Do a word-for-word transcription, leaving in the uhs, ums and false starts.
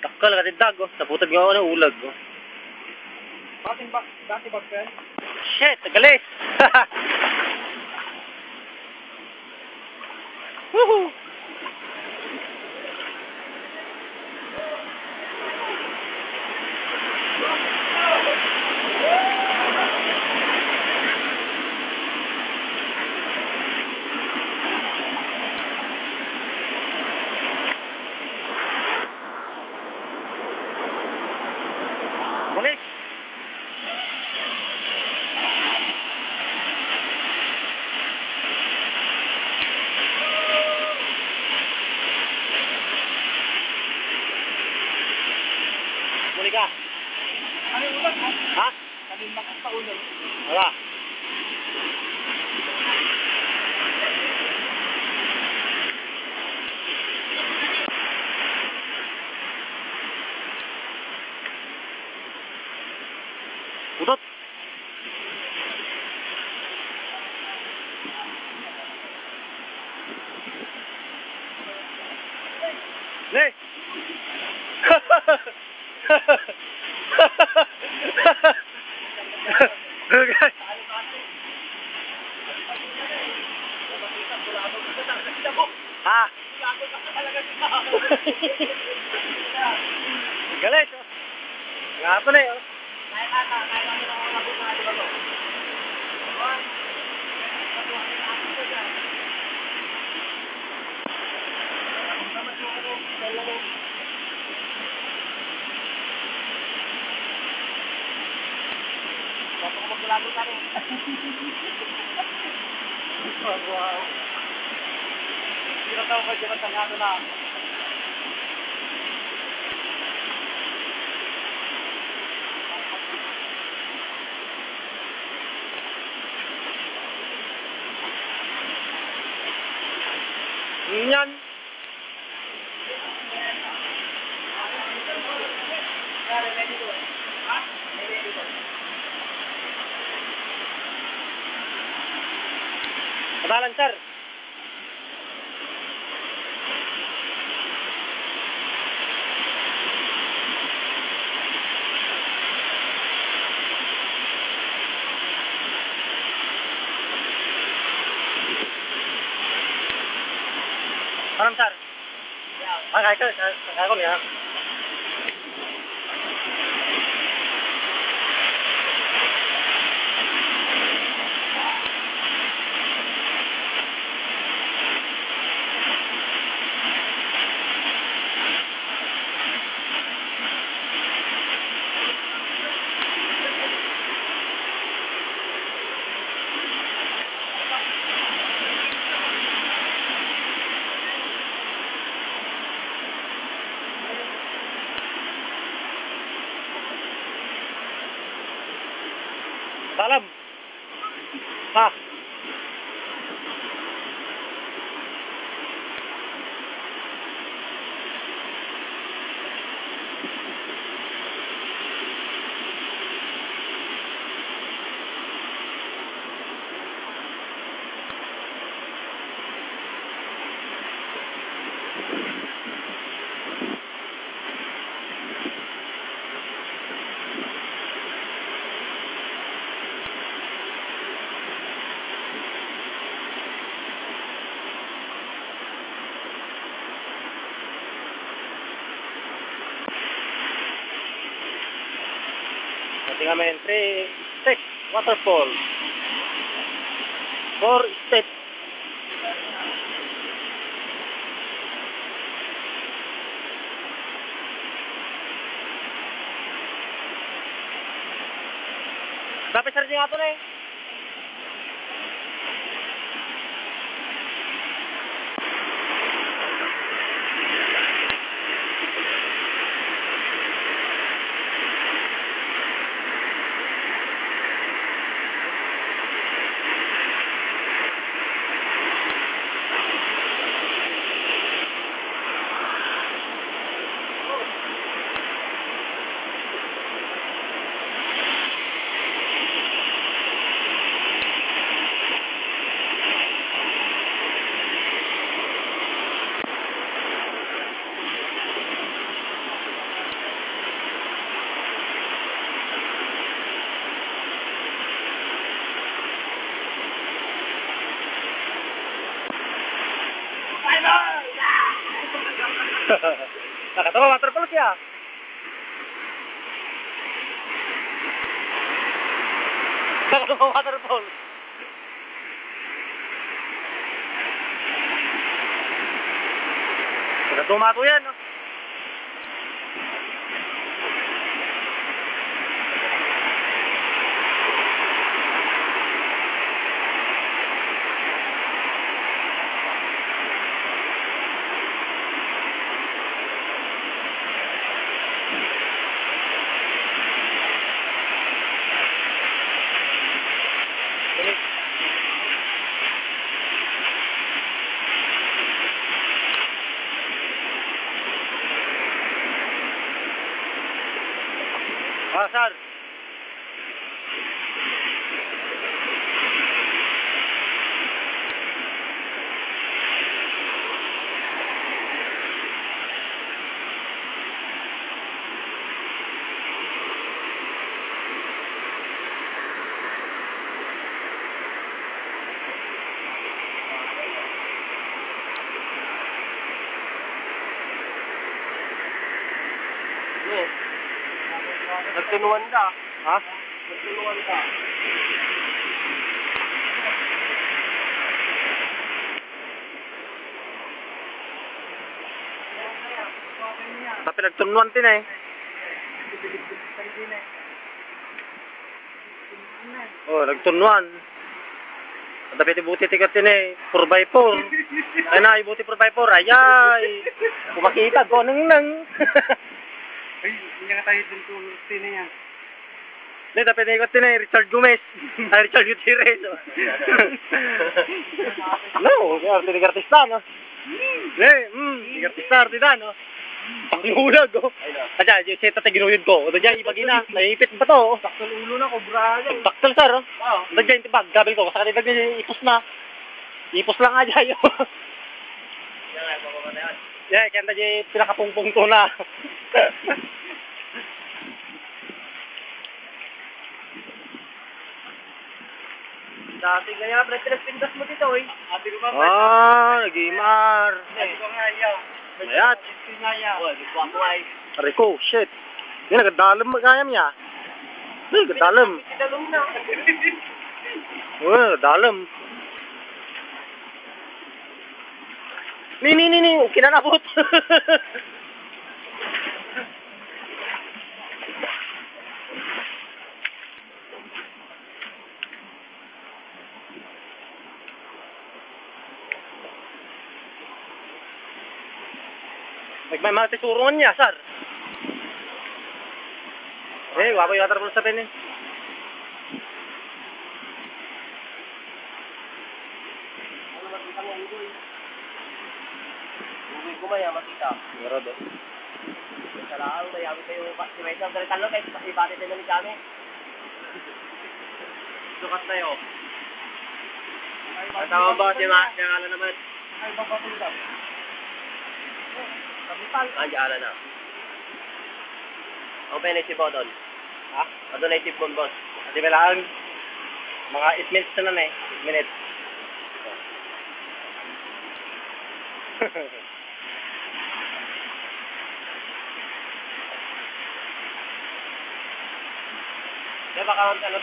Dakkel ka didag, oh. Saputod nga, ano, ulag, oh. Dating ba-, dati ba, friend? Shit, agalis! Woohoo! Pulis! Huli ka. Ano yung ulan, ha? Ha? Sabi, lakas pa ulan. Wala. Udot. Ne. Ha? Galit, oh. Grabe na, oh. Wow. Sino tawag ka dyan, matangado na? Yan. Kabalan, sir. Anam, sir? Ah, kaya ko, kaya, kaya ko niya. Salam. Ha? Pati nga may entry, step, waterfall. Four step. Dapat sir, di nga to na eh. Nakatama waterfall siya. Nakatama waterfall. Nakatama to yan, no? Ah, sir. Nagtunuan ka. Ha? Nagtunuan ka. Tapi nagtunuan ti na eh. Oh, nagtunuan. Tapi ti buti tikat ti na eh. Four by four. Ay na, buti four by four. Ayay. Kumakita ko, neng, neng. Ay, hindi nga tayo dun to, ti na yan. Ne, tapi ni Richard Gomez. Ay, Richard Gutierrez. No, arte ni artista, no? Ne, mm, ni artista, artista, no? Panghulag, oh. Ay, no. Kaya, yung seta tayo ginuyod ko. Ito dyan, ibagi na. Naipit ba to? Sakto ulo na, kobra yan. Sakto, sir, oh. Oo. Ito dyan, yung tibag, gabil ko. Sa kanila, ipos na. Ipos lang nga dyan, oh. Yan nga, ipapamatayan. Yeah, kaya tayo pinakapungpong to na. Dati kaya, pre, tres pintas mo dito, eh. Ate ko ba? Ah, nag-iimar. Ate ko nga, iya. Mayat. Ate ko nga, iya. Oh, di ko ako, ay. Rico, shit. Yan, nagdalem mo kaya niya. Ay, nagdalem. Nagdalem na. Oh, nagdalem. Ni, ni, ni, ni. Okay na nabot. Nagmamatisurungan niya, sir. Eh, wakoy waterfall sa pen eh. Unggoy ko maya, makita. Sigurado. Sa laang, may awit kayo, pa-, si Rachel, dali talo, kahit ibati tayo ng exam eh. Sukat tayo. Ang tawag ba, si Ma-, si Alan naman? Ay, babatong daw. Kapital. Ah, si Alan na. Ang penay si Bodon. Ha? Adunay tipon, boss. Di ba lang? Mga eight minutes na lang eh. Eight minutes. Di ba, baka ano,